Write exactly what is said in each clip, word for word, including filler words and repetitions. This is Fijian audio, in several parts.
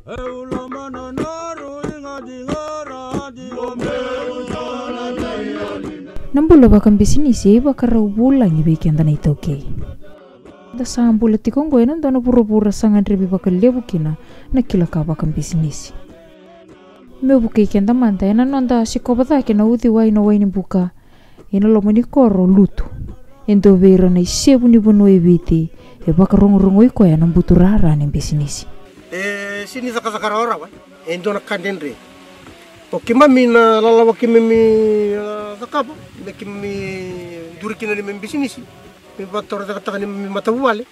Na bula vakabisinisi e ivakarau vulagi vei keda na iTaukei. Da sa bula tiko oqo ena dua na vuravura sa gadrevi vakalevu kina na kila ka vakabisinisi. Meu vukei keda mada ena noda sikova cake na uciwai na Wainibuka ena loma ni koro Lutu. E dua vei ira na isevu ni vanua e Viti e vakarogorogoi koya na buturara ni bisinisi. E sini cakacaka rawarawa, e dua na ka dredre. O keimami na lalawa keimami, a, cakava me keimami duri kina neimami bisinisi. Me vatorocaketaka neimami matavuvale.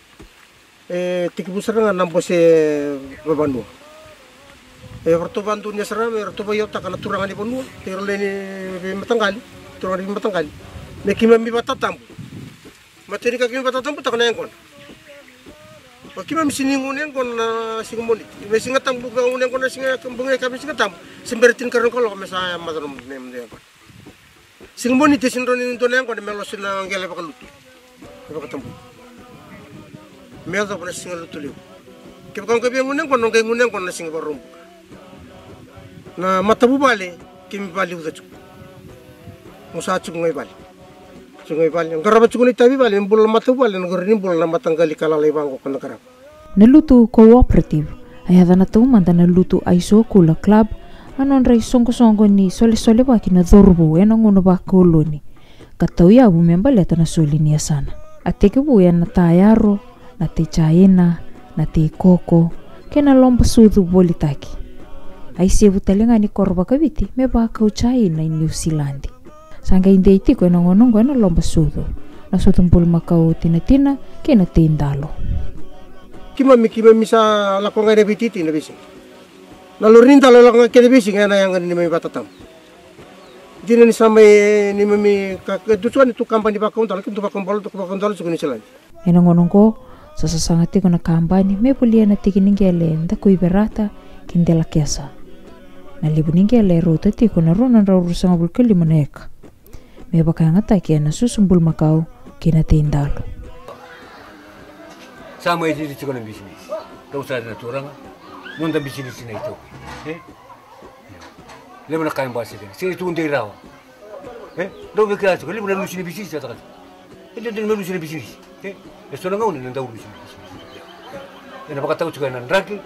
E tekivu sara ga na bose vavanua. E ratou vadonuya sara me ratou vaiyautaka na turaga ni vanua, kei ira lewe ni veimataqali, turaga ni veimataqali. Me keimami vatatabu. Matai ni ka keimami vatatabutaka na yaqona. O keimami sini gunu yaqona na siga Moniti. Me Siga Tabu ka gunu yaqona na siga, bogi ka me Siga Tabu. Se bera tinikarua na kaloko me sa maca na yaqona. Siga Moniti e sini rawa ni dua na yaqona me lose na qele vakalutu. E vakatabui. Me yacova na siga Lotulevu. Kevaka o qai via gunu yaqona, o qai gunu yaqona na siga Vakaraubuka. Na matavuvale, keimami vakaliuca tiko. Mo sa tiko ga i vale. Tiko ga i vale. Qarava tiko na itavi vale, me bula na matavuvale, na qori ni bula na mataqali ka lalai vaqo ka na qarava. Na Lutu Cooperative, a yacana taumada na Lutu Aisokula Club, a nodra isoqosoqo ni solesolevaki na cauravou ena gauna vakoloni, ka tauyavu me baleta na soli ni yasana. A tekivu ena tayaro, na tei jaina, na tei koko, kei na loba sucu volitaki. A isevu tale ga ni koro vakaviti me vakau jaina i Niusiladi. Sa qai dei tiko ena gauna oqo ena loba sucu, na sucu bulumakau tinatina kei na tei dalo. Keimami, keimami sa lako ga ena veititi na veisiga. Na lori ni dalo e lako ga kei na veisiga ena yaga ni neimami vatatabu. Dina ni sa mai neimami ka, ka dusu ga ni tu kabani vakau dalo, keitou vakau dalo, vakau dalo tiko i Niusiladi. Ena gauna oqo, sa sasaga tiko na kabani me volia na tiki ni qele Dakuiverata kei Delakesa. Na levu ni qele e rauta tiko na rua na drau ruasagavulu ka lima na eka. Me vakayagataki ena susu bulumakau kei na tei dalo. Sa mai riri tiko na bisinisi. Rau sa na turaga, noda bisinisi na iTaukei. E? Levu na ka e basika. Sega ni tu dei rawa. E? Dau vei kea tiko, levu na lusi ni bisinisi, a taka tiko. E dodonu me lusi na bisinisi. E? E so na gauna na dau lusi na bisinisi. Ena vakatau tiko ena draki.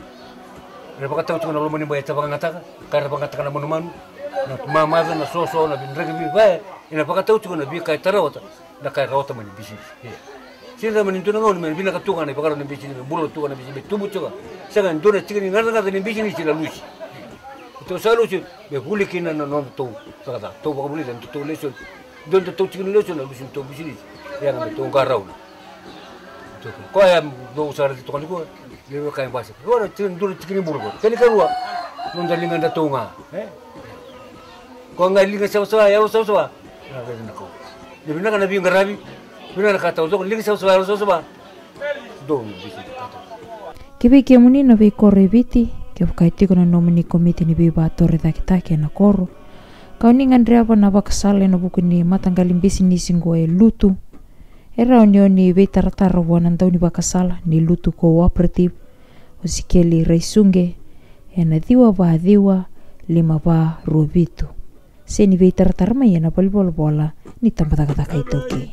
Ena vakatau tiko na loma ni bai e ta vakayagataka. Ka era vakayagataka na manumanu. Na mamaca, na soso, na draki vei vaya. Ena vakatau tiko na veika e tarawata. Na ka e rawata mai na bisinisi. E. Sega mani dua na gauna me vinaka tu ga na ivakarau ni bisinisi, me bula tu ga na bisinisi, me tubu tu ga. Sega, e dua na tiki ni gacagaca ni bisinisi na lusi. Tou sa lusi, me vuli kina na nodatou cakacaka. Tou vakavulica na nodatou lesoni. Dua na nodatou tiki ni lesoni na lusi ni nodatou bisinisi. Ia na nodatou qarauna. Koya dou sa raica toka nikua, levu ka e basika. Koya na tiki, dua na tiki ni bula koya. Kena ikarua, noda liga datou ga. E? Koya ga e liga savasava, yalo savasava. Na veivinaka. Ni vinaka na veiqaravi, vinaka na ka taucoko, liga savasava, yalo savasava. Dou ni bisinisi ka taucoko. Ki vei kemuni na veikoro e Viti, kevaka e tiko na nomuni komiti ni veivakatorocaketaki ena koro, ka o ni gadreva na vakasala ena vuku ni mataqali bisinisi qo e Lutu, e rawa ni o ni veitaratara vua na daunivakasala ni Lutu Cooperative, o Sikeli Raisuqe, ena ciwa va ciwa, lima va rua vitu. Se ni veitaratara mai ena valenivolavola ni tabacakacaka iTaukei.